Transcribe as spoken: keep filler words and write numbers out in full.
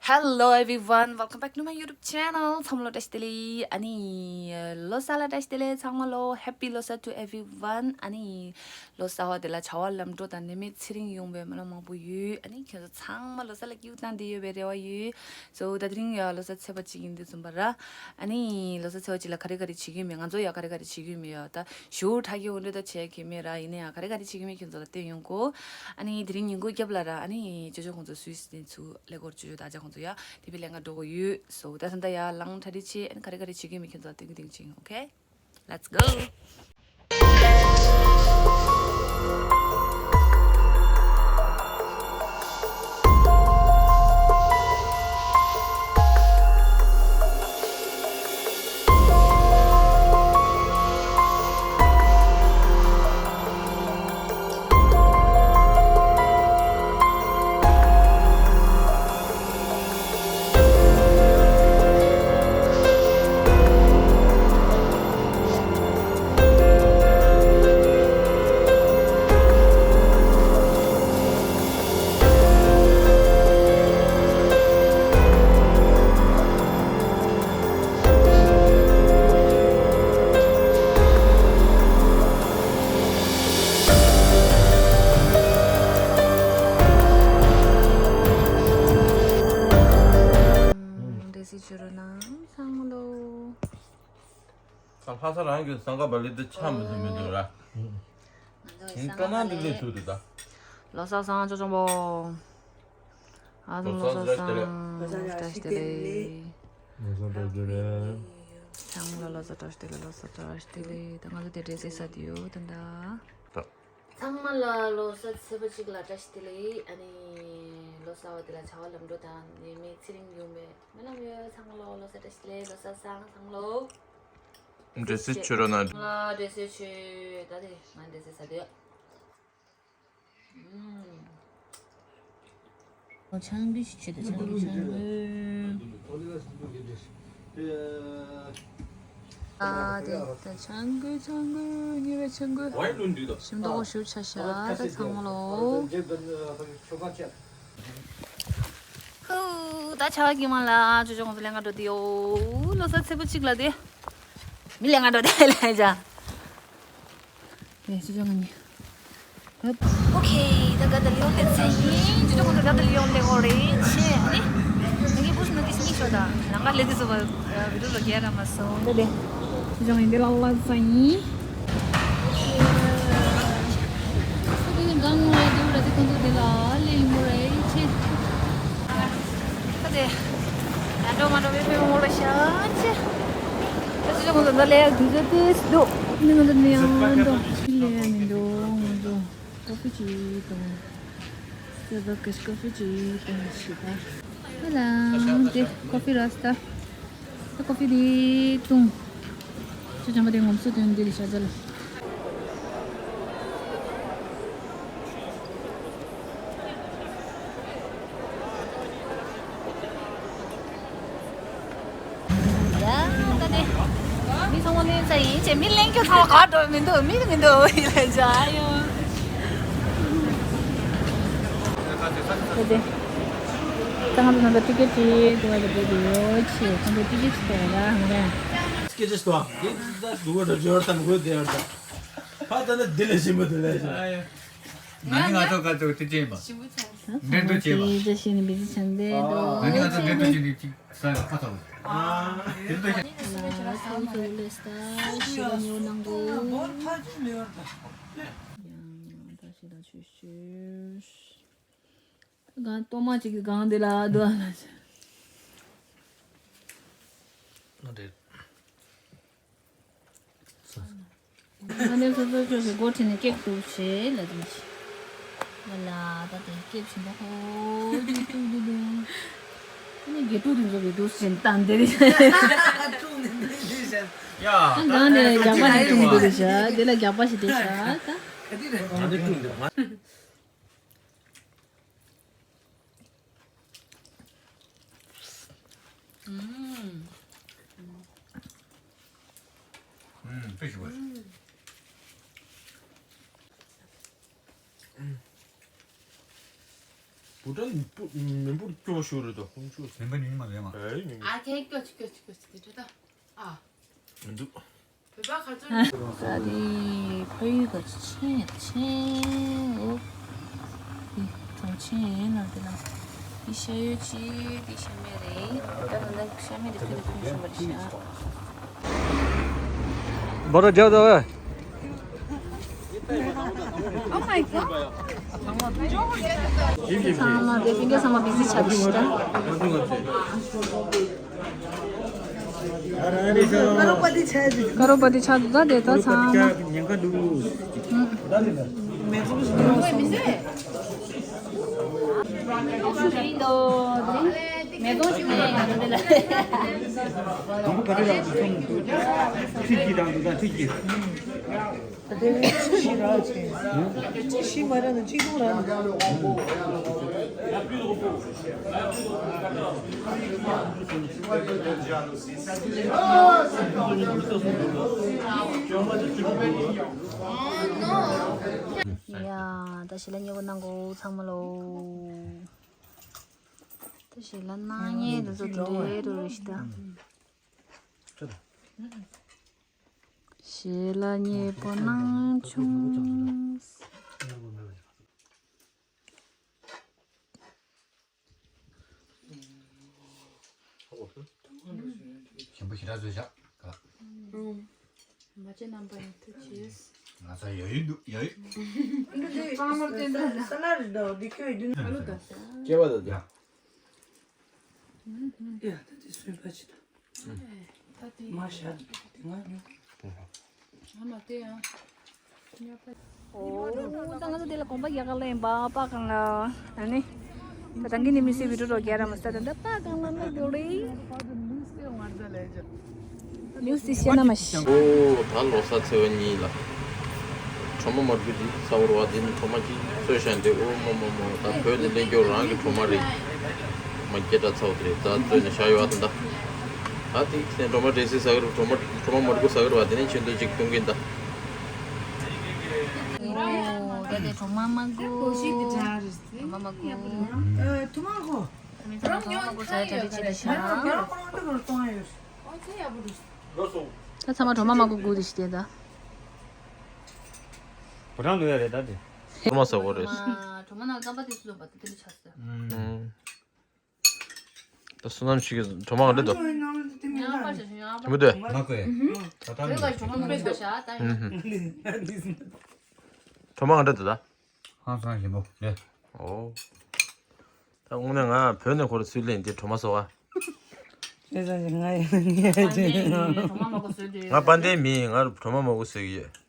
Hello everyone, welcome back to my YouTube channel. ཚང་མ་ལོ་བཀྲ་ཤིས་བདེ་ལེགས། ཨ་ནི་ལོ་གསར་ལ་བཀྲ་ཤིས་བདེ་ལེགས། ཚང་མ་ལོ་Happy Losar to everyone. ཨ་ནི་ལོ་གསར་བ་དེ་ལ་བྱ་བ་ལམ་འགྲོ་དང་ནད་མེད་ཚེ་རིང་ཡོང་བའི་སྨོན་ལམ་མང་པོ་ཡོད། ཨ་ནི་ཁྱེད་ཚོ་ཚང་མ་ལོ་གསར་ལ་སྐྱིད་པོ་བཏང་བསྡད་ཡོད་པའི་རེ་བ་ཡོད། So ད་དེ་རིང་ཡ་ལོ་གསར་ཚེས་པ་གཅིག་ཡིན་དུས་ཙམ་པ་ར། ཨ་ནི་ལོ་གསར་ཚེས་པ་གཅིག་ལ་ག་རེ་ག་རེ་བྱེད་ཀྱི་ཡོད་མེད། ང་ཚོ་ཡ་ག་རེ་ག་རེ་བྱེད་ཀྱི་ཡོད་མེད་ཡ། ད་ཞོ་ཁྲ་གི་འོ་འདྲ་ད་བྱེད་ཀྱི་མེད་ར། ཡིན་ན་ཡང་ག་རེ་ག་རེ་བྱེད་ཀྱི་མེད་ཁྱེད་ཚོ་ལ་བསྟན་ཡོང་གོ། ཨ་ནི་དེ་རིང་ཉིན་གུང་རྒྱབ་ལ་ར། ཨ་ནི་ཅོ་ཅོ་ཁོང་ཚོ་སུད་སི་དེ་ཚུ་ཀླད་ཀོར་ཅོ་ཅོ་དང་ཅ་ཁོང་ཚོ་ཡ་དེ་བི་ལས་ང་འགྲོ་གོ་ཡོད། So ད་ད་ད་ཡ་ལངས་གྲ་སྒྲིག་བྱེད། ཨ་ནི་ག་རེ་ག་རེ་བྱེད་ཀྱི་མེད་ཁྱེད་ཚོ་ལ་བསྟན་གི་བསྟན་གི་བྱེད་ཡོང་། Okay, let's go. འདྲེ་སི་ཆུ་རུ་ནང་ཚང་ལོ། ད་ལྷ་ས་རང་གི་སང་ག་བ་ལི་དེ་ཆ་མི་ཐུབ་མི་འདུག་ར། ང་ཚོ་ཡི་སང་ག་བ་ལི་ཐུག་འདུག་ད། ལོ་གསར་བཟང་ཅོ་ཅོ་བོ། ཨ་ལོ་གསར་བཟང་། བཀྲ་ཤིས་བདེ་ལེགས། ལོ་གསར་བཀྲ་ཤིས་བདེ་ལེགས། ཚང་མ་ལ་ལོ་གསར་བཀྲ་ཤིས་བདེ་ལེགས། ལོ་གསར་བཀྲ་ཤིས་བདེ་ལེགས། ད་ང་ཚོ་དེ་འདྲས་ཟེར་ས་དེ་ཡོད་ད་ད། ཚང་མ་ལ་ལོ་གསར་ཚེས་པ་གཅིག་ལ་བཀྲ་ཤིས་བདེ་ལེགས། ཨ་ནི་ལོ་གསར་བ་དེ་ལ་བྱ་བ་ལམ་འགྲོ་དང་ནད་མེད་ཚེ་རིང་ཡོང་བའི་སྨོན་ལམ་ཡོད། ཚང་མ་ལོ་ལོ་གསར་བཀྲ་ཤིས་བདེ་ལེགས། ལོ་གསར་བཟང་ཚང་མ་ལོ། འདྲེ་སི་ཆུ་ར་ན། ང་འདྲེ་སི་ཆུ། ད་དེ་ང་འདྲེ་སི་ས་དེ། ཨོ་ཆང་གི་ཆུ་དེ་ཆང་གི་ཆང་གི། ཨ་དེ་ད་ཆང་གི་ཆང་གི་ཉེ་བའི་ཆང་གི། ཞིམ་མདོག་ཞུ་ཆ་ཤ་ད་ཚང་མ་ལོ། ཧུ་ད་ཆ་གི་མ་ལ་ཅོ་ཅོ་ང་ཚོ་ལེན་ག་འགྲོ་དེ་ཡོ། ལོ་གསར་ཚེས་པ་གཅིག་ལ་དེ། མི་ལེན་ག་འགྲོ་དེ་ལེན་ཅ། ཨེ་ཅོ་ཅོ་ང་ནི། ཨོ་ཁེ། ད་ག་ད་ལིའོ་ལེ་ཚེ་ཡིན། ཅོ་ཅོ་ཁོང་ཚོ་ག་ད་ལིའོ་ལེ་འོ་རེད་ཆེ་ནི། ངའི་བུ་ཤི་ནོ་ཏི་སི་ནི་ཤོ་ད། རང་ག་ལེ་ཏི་སོ་བ་བི་ཌིའོ་ལ་རྒྱལ་ར་མ་སོང་། ད་ལེ། ཅོ་ཅོ་ང་ནི་འདི་ལ་ལ་ཚེ་ཡིན། ཨོ་ཁེ། ད་ག་ནི་གང་ངོ་ལ་དེ་བ་ལ་དེ་ཁོང་ཚོ་དེ་ལ་ལེ་ཡིན་མོ་རེད་ཆེ། ད་དེ། ཡང་འགྲོ་མ་འགྲོ་བའི་ཕེ་མོ་ལ་ཤ་ཆེ། ད་ཅི་ལ་ངོ་ལ་ལ་ཡ་དུས་ཚོད་ཏིས་འདུག་ནི་ངོ་ལ་ནི་ཡང་འགྲོ་ལེ་ཡ་མི་འདུག་ངོ་འགྲོ། ཀོ་ཕི་ཅིག་དང་། སྟར་བྷ་ཀི་སི་ཀོ་ཕི་ཅིག་དང་ཞིག་པ། ཧ་ལམ་དེ་ཀོ་ཕི་ར་སི་ད། ད་ཀོ་ཕི་དེ་བཏུང་། ཅོ་ཅོ་ང་དེ་ངོམ་སོ་དོན་འདི་ལ་ཤ་ཚ་ལ། ཡ། ད་དེ། མི་ཚང་མ་ལེན་ཚར་ཡིན་ཅེ་མི་ལེན་རྒྱུ་ཚང་མ་ག་འགྲོ་མི་འདུག་མི་མི་འདུག་ཡིན་ལེ་ཅ་ཡོ། ད་དེ། ད་ང་ཚོ་ནང་ལ་ཊི་ཀེ་ཊི་ཅིག་དེ་བ་ལ་བསྡད་ཡོད་ཆེ་ཁོང་ཚོ་ཊི་ཀེ་ཊི་ཅིག་དེ་བ་ལ་ཧང་རེ། ཊི་ཀེ་ཊི་ཅིག་དེ་བ། དེ་ད་དུ་བ་འགྲོ་འབྱོར་དམ་དགོས་དེ་བ་ད། ཕ་ད་ནི་དེ་ལས་ཞིམ་པོ་དེ་ལས་ཞིམ། ང་ནི་ང་ཚོ་ག་ཚོད་ཏི་ཅེ་མ། འདྲེ་འདུ་ཅེ་མ། ཏི་ཅེ་ནི་བི་ཅི་ཆང་དེ་དོ། ང་ནི་ང་ཚོ་འདྲེ་འདུ་ཅེ་ནི་ཅིག་ས་ཡ་ཁ་ཚ་བ། ཨ། དེ་འདུ་ཅེ། ཁོང་ཚོ་ལས་ད་ཤི་བ་ཉོ་ནང་གོ། ཡང་ད་ཤི་ད་ཆུ་ཤུ། གང་ཏོ་མ་ཅིག་གི་གང་དེ་ལ་དོ་ཨ་ལ་ཆ། ང་དེ། ང་ནི་སོ་སོ་ཅོ་ཞིག་སྒོ་ཁྲིད་ནས་ཀེག་བཏུག་བྱེད་ལ་དུས་ཤི། ང་ལ་ད་དེ་ཀེག་བྱིན་པ་ཧོ་ཅིག་བཏུག་དུ་དུ། ཨ་ནི་དགེ་ཕྲུག་དེ་ཚོ་གི་དུས་ཤིན་ཏན་དེ་རེད། ཡ། ཨ་གང་ནས་རྒྱག་པ་ཞིག་བཏུག་དུ་རེད་ཤ་དེ་ལ་རྒྱག་པ་ཞིག་དེ་ཤ་ད། ང་ནི་བཏུག་འདུག་མ། བུ་ཏྲ་མི་སྤུ་མི་སྤུར་སྐྱོ་ཤོར་རེད་དོ། ཁོང་ཚོ་མེ་འབར་ཉུང་ཉུང་མ་རེད་མ། ཨེ་མི་མི་ཨ་ཁེ་སྐྱོ་ཆུ་སྐྱོ་ཆུ་སྐྱོ་ཆུ་དེ་འདྲ་ད། ཨ། མི་འདུག་བོད་པ་ཁ་ཚོན། ད་དེ་ཕ་ཡུལ་ག་ཆེན་ཆེན་འོ། འདི་གྲོང་ཆེན་ཡིན་ན་དེ་ན། འདི་ཤ་ཡོད་ཅི་འདི་ཤ་མེད་རེད། ད་ད་ད་ཤ་མེད་རེད་ཁྱེད་ཀྱི་ཁུངས་ཤིང་བར་ཤ། Bora, Joe, Joe. Oh my god. ཚང་མ་དེ་ཕིང་གེ་ཚང་མ་བི་ཟི་ཆགས་འདུག་ཤི་ད། ཀ་རོ་པ་ཏི་ཆགས་འདུག་ད་དེ་ད་ཚང་མ། ཁྲི་བཞི་རག་ཆེ། ཁྲི་བཞི་མ་རག་ན་ཆིག་སྟོང་རག་ན། ཡ། ད་ཞལ་ལག་མཉེས་པོ་གནང་གོ་ཚང་མ་ལོ། ད་ཞལ་ལག་གནང་མཁན་དེ་ཚོ་དེ་འདྲའི་རེད་ཤི་ད། ཞལ་ལག་མཉེས་པོ་གནང་བྱུང་། ཞིམ་པོ་ཞེ་དྲག་བཟོས་བཞག་ག་ལ། མ་བྱན་རྣམ་པ་ཡིན་ཐུགས་རྗེ་ཆེ། ང་ཚོ་ཡོད་ཡོད་འདུག་ཡོད་ཡོད། ས་ལ་རི་དྭགས་འདི་ཁྱོད་ཡིན་ན་ཨ་ལུ་དང་། སྐྱེ་བ་དང་། ཡ། ཡ་ད་དེ་སུན་པ་ཅི་ད། མ་ཤར་དེ་ང་ཉོ། ཨ་མ་དེ་ཡང་ཉོ་པ། ཨོ་ད་ང་ཚོ་དེ་ལ་གོམ་པ་རྒྱག་ག་ལེན་པ་པ་གང་ལ་ཨ་ནི། ད་རང་གི་ནི་མི་སེ་བི་ཌིའོ་རོ་རྒྱག་ར་མ་ས་ད་ད་པ་གང་ལ་ན་དོ་རེ། ནིའུ་སི་དེ་བཤད་ན་མ་ཤི། ཨོ་ད་ལོ་གསར་ཚེས་པ་གཉིས་ལ། གྲོ་མ་མར་ཁུ་ཅིག་ཟ་བར་བ་དེ་ནི་གྲོ་མ་ཅིག་བཙོས་བཞག་འདི་ཨོ་མོ་མོ་མོ་ད་བོད་ནས་ལེན་རྒྱུ་རང་གི་གྲོ་མ་རེད། མ་སྐད་གྲགས་ཚ་བ་དེ་རེད་ད་བཙོས་ནས་བཞག་ཡོད་ཨ་ད་ད། ད་དེ་ཚེ་གྲོ་མ་འབྲས་སིལ་ཟ་གི་རེད་གྲོ་མ་གྲོ་མ་མར་ཁུ་ཟ་གི་རེད་བ་དེ་ནས་ཆུ་འདོད་ཅིག་བཏུང་གིན་ད། ཨོ་ད་དེ་གྲོ་མ་མར་ཁུ། གྲོ་མ་མར་ཁུ། ཐུ་མ་གོ། མི་ཚང་མ་གྲོ་མ་མར་ཁུ་ཟ་ཡ་གྲ་སྒྲིག་བྱེད་དུ་ཤ། ད་ཚང་མ་གྲོ་མ་མར་ཁུ་དགོས་དེ་ཤི་དེ་ད། བུ་རང་ལོས་ཡ་རེད་ད་དེ། གྲོ་མ་ཟ་དགོས་རེད། གྲོ་མ་ནང་རྐང་པ་དེ་སུ་ལོན་པ་དེ་དེ་འདྲ་ཆགས་སོང་། ད་བསོད་ནམས་ཤིག་གྲོ་མ་ག་འདྲ་འདུག་ཡང་པར་བྱས་བྱུང་ཡང་པར། ཞིམ་པོ་འདུག་མ་གོས། ད་ལྟ་བོད་ཀྱི་གྲོ་མ་མང་པོ་ཆགས་ཤག་ད་ཡིན། གྲོ་མ་ག་འདྲ་འདུག་ད། ཧང་སང་ཞིམ་པོ་རེད། ཨོ། ད་དངོས་གནས་ང་བོད་ནས་ཁོ་ར་ཚུར་ལེན་དེ་གྲོ་མ་ཟོ་བ། རེད་ཟ་ཞིག་ང་ཡང་ཉལ་ཅིག་ང་པན་ཏེ་མིན་ང་གྲོ་མ་མང་པོ་ཟོས་ཀྱི་ཡོད།